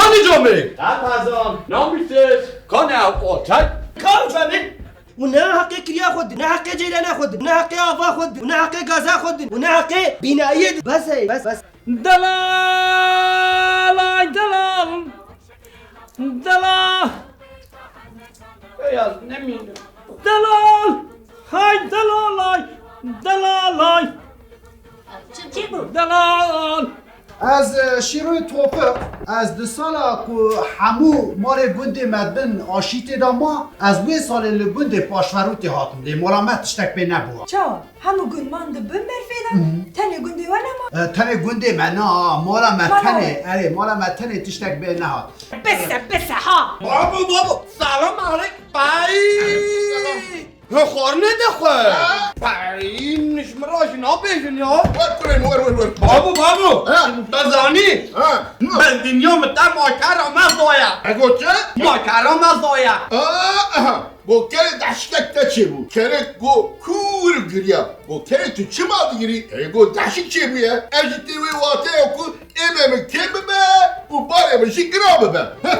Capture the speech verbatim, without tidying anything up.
Alî Can Bey! Hepezan, namiştiş. Kan ev otel? Kan Can Bey! Û ne heqê kiriya xwe din, ne heqê ceyrana xwe din, ne heqê ava xwe din, ne heqê gaza xwe din, û ne heqê bînayiyê din. Bes e, bes, bes. Delal, ay delal. Delal. Beyaz ne miydi? Delal. Hay delal ay. Delal ay. Çi, çi bû? Delal. Ez, e, Şîroyê Tofiq, ez di sala ku hemû malê gundê me din aşîtê de ma, ez wê salê li gundê Paşverûtê hatim. Lê mala me tiştek pê nebû. Çawa? Hemû gund man di bin berfê de? Hı. Tenê gundê we nema? E, tenê gundê me na, mala me Mala tenê, we. Erê, mala me tenê tiştek bê nehat. Bese, bese ha! Babo, babo, selam aleyk. Pey! Selam. He, xwarinê de xwe. Ha? Pey, min ji min re jî nabêjin ya. Wer kurê min, wer, wer, wer. Babo, babo. Ha? Te zanî? Ha? Ben dinya min te makera me zoya. E, got çi? Makera me zoya. Aa, aha. Go kerê deşkek te çêbû. Kerê go kûr giriya. Go kerê tu çima digirî? Ê go deşik çêbûye. Ev jî tê wê wateya ku êmê min kêm bibe û barê min jî giran bibe. Heh.